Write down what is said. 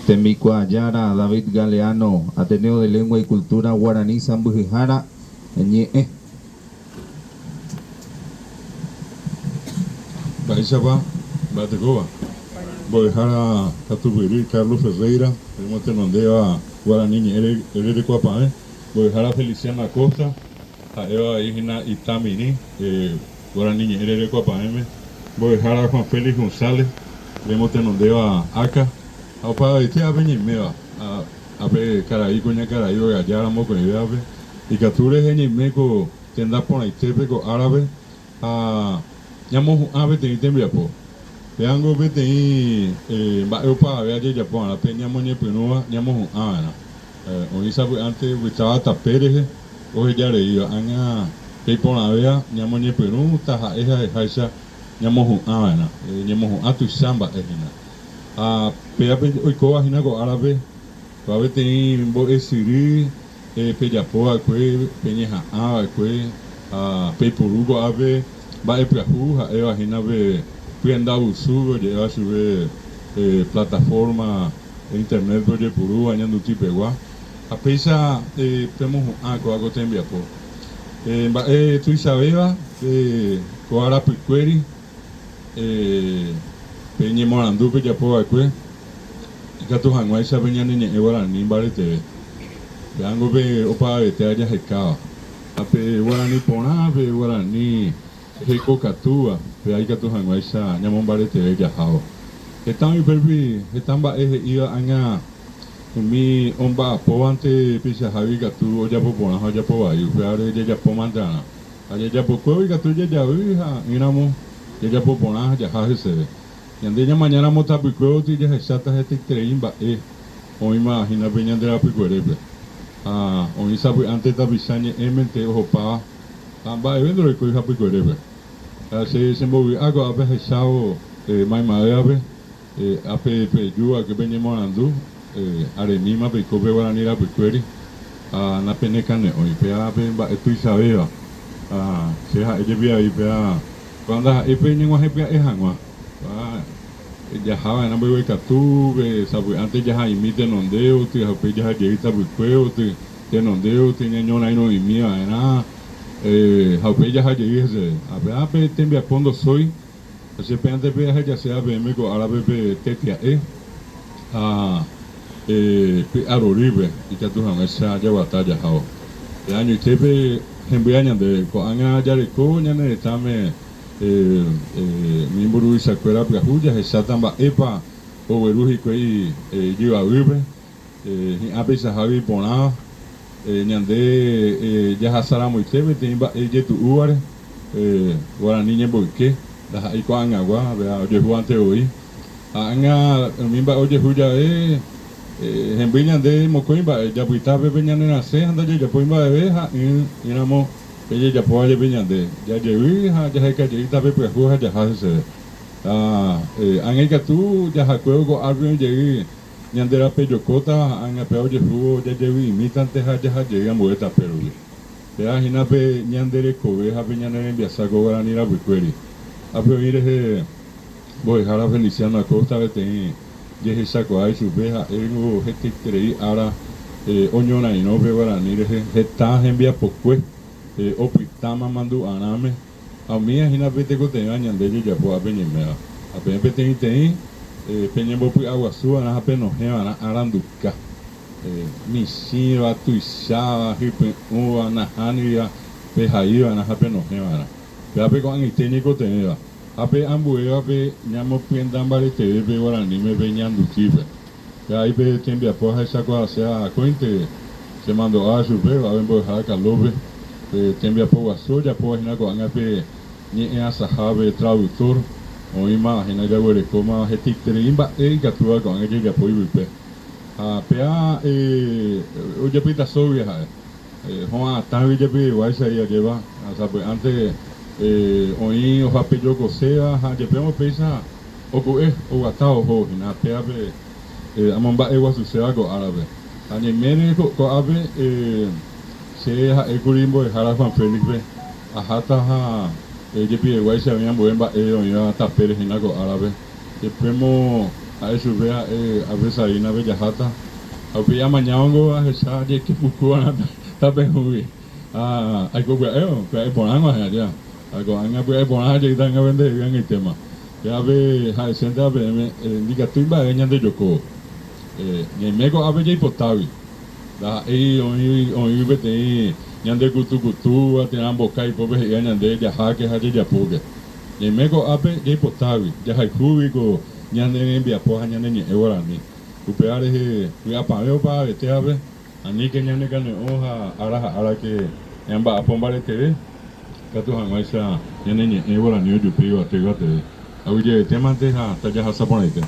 Tembikuaajára David Galeano, Ateneo de Lengua y Cultura Guarani sãmbyhyhára ñe'ẽ. Mba'éichapa mba'etekóva? Mbo'ehára katupyry Carlos Ferreira, oñemotenondéva Guarani ñe'ẽ rerekuapavẽ, Mbo'ehára Feliciano Acosta, ha'éva avei hína ita mirĩ Guarani ñe'ẽ rerekuapavẽme, Mbo'ehára Juan Félix González, remotenondéva ACA, ha opavaite ápe ñaiméva, ápe karai kuñakarai ogajára mokõivévape, ikatu rehe ñaime ko tenda porãitépe ko árape ha ñamohu'ã peteĩ tembiapo. Pévango peteĩ mba'e opavave ajejapo va'erã pe ñamoñepyrũva ñamohu'ã va'erã. Oĩ sapy'ánte opytáva tape rehe oheja reíva, ág̃a pe iporãvéva ñamoñepyrũ taha'e ha'eháicha ñamohu'ã va'erã. Ñemohu'ã tuicha mba'e hína. Ha pévape oikóva hína ko árape, kóva peteĩ mbo'esyry pejapo va'ekue, peñeha'ã va'ekue ha peipuru ko'ápe mba'e pyahu ha'éva hína pe pyendavusu oje'éva chupe plataforma Internet-pe ojepurúva ñanduti pegua ha péicha pemohu'ã kóva ko tembiapo. Mba'e tuichavéva ko arapykuéri pe ñemoarandu pejapo va'ekue ikatu hag̃uáicha pe ñane ñe'ẽ guarani mbareteve. Pévango pe opavavetéva jahekáva. Ha pe guarani porã, pe guarani hekokatúva, péva ikatu hag̃uáicha ñamombareteve jahávo. Heta oĩ upérupi heta mba'e he'íva ág̃a umi omba'apóvante peichahágui ikatu ojapo porã ha ojapo vai, upévare jajapómante va'erã. Ha jajapokuévo ikatu jajavy ha ỹramo jajapo porã ha jaha heseve. Ñande ñamañáramo tapykuévoti jahecháta hetaiterei mba'e oĩma hína pe ñande rapykuerépe. Ha oĩ sapy'ánte tapicha ñe'ẽmente ohopáva ha mba'eve ndoroikói hapykuerépe. Ha che chembovy'a ko'ápe ahechávo maymavévape, ápe peju va'ekue peñemoarandu, aremíma peiko pe guarani rapykuéri ha napenekane'õi. Péva pe mba'e tuichavéva. Ha che ha'e jepi avei péva kóva ndaha'éi pe ñeg̃uahẽ pya'e hag̃ua. Kóva jaha va'erã mbeguekatúpe, sapy'ánte jaha'imi tenondévoty ha upéi jaha jey tapykuévoty, tenondévoty ñañorairõ'imi va'erã. Ha upéi jaha jey heseve. Ha péva pe tembiapo ndosói, ha che péante pe ahejaséva peẽme ko árape pe tetia'e ha py'arorýpe ikatu hag̃uáicha jaguata jahávo. Pe añoitépe hembýva ñandéve. Ko'ág̃a jareko ñane retãme umi mburuvichakuéra pyahu jahecháta mba'épa ogueru hikuái ijyvavýpe. Hi'ã peichahágui iporãva, ñande jahasaramoite peteĩ mba'e ijetu'úvare, guarani ñemboyke, ndaha'éi ko'ag̃agua, péva ojehúvante voi. Ha ág̃a umi mba'e ojehu jave, hemby ñande mokõi mba'e, japyta pépe ñane rasẽ ha ndajajapói mba'eve ha ỹramo pe jajapóva jepe ñande, jajevy ha jaheka jey tape pyahu ha jaha heseve. Ha ág̃a ikatu jahakuévo ko'águi oĩ jey Ñande rape jokóta ha ág̃a péva ojehúvo jajevy'imítante ha jaha jey ambue tape rupi. Péva hína pe ñande rekove ha pe ñane rembiasa ko guarani rapykuéri. Ápe oĩ rehe mbo'ehára Feliciano Acosta peteĩ jehechakuaa ichupe ha'éngo hetaiterei ára oñorairõ pe guarani rehe heta hembiapokue opytáma mandu'arãme Ha umíva hína pe tekotevẽva ñande jajapo ápe ñaiméva. Ha peẽ peteĩ-teĩ peñembopy'aguasu va'erã ha penohẽ va'erã aranduka, michĩva, tuicháva, hypy'ũva, nahániriva, pehai va'erã ha penohẽ va'erã. Péva pe ko'ag̃aite ñaikotevẽva. Ha pe ambuévape ñamopyenda mbareteve pe guaraníme pe ñandutípe. Péva aí pe tembiapo ahechakuaaséva akóinte chemandu'áva chupe, ko'ápe mbo'ehára Calópe, pe tembiapo guasu ojapóva hína ko'ág̃a pe ñe'ẽasaha pe traductor oĩma hína jaguerekóma hetaiterei mba'e ikatúva ko'ág̃a jajapo ipype. Ha péva ojepytasógui ha'e, ho'a'atãgui jepiveguáicha ajépa, sapy'ánte oĩ ohapejokoséva ha jepémo péicha Oku'e oguata oho hína péape amomba'eguasuséva ko árape. Ha ñaimére ko'ápe che ha'ékuri mbo'ehára Juan Félix-pe aháta ha jepiveguáicha oĩ ambue mba'e oĩva tapére hína ko árape. Jepémo. Ha'e chupe ha'e ápe Saínape jaháta. Ha upéi amañávango ahecha jaike puku va'erã tapehũgui. Ha aiko pya'évo, pya'e porã g̃uahẽ aja. Ha ko'ág̃a pya'e porã ajeýta ág̃a pendehegui ag̃aitéma. Pévape ha'esénteva peẽme ndikatúi mba'eve ñandejokóvo. Ñaime ko'ápe jaipotágui. Ndaha'éi oĩgui peteĩ ñande kutu kutúva térã mboka ipópe he'íva ñande jaháke ha jajapóke. Ñaime ko'ápe jaipotágui, jahayhúgui ko ñane rembiapo ha ñane ñe'ẽ guarani. Upéva rehe vy'apavẽ opavavetévape, aníke ñanekane'õ ha ára ha árake ñamba'apo mbareteve, ikatu hag̃uáicha ñane ñe'ẽ guarani ojupi yvate yvateve. Aguyjevetémante ha tajahasa porãite.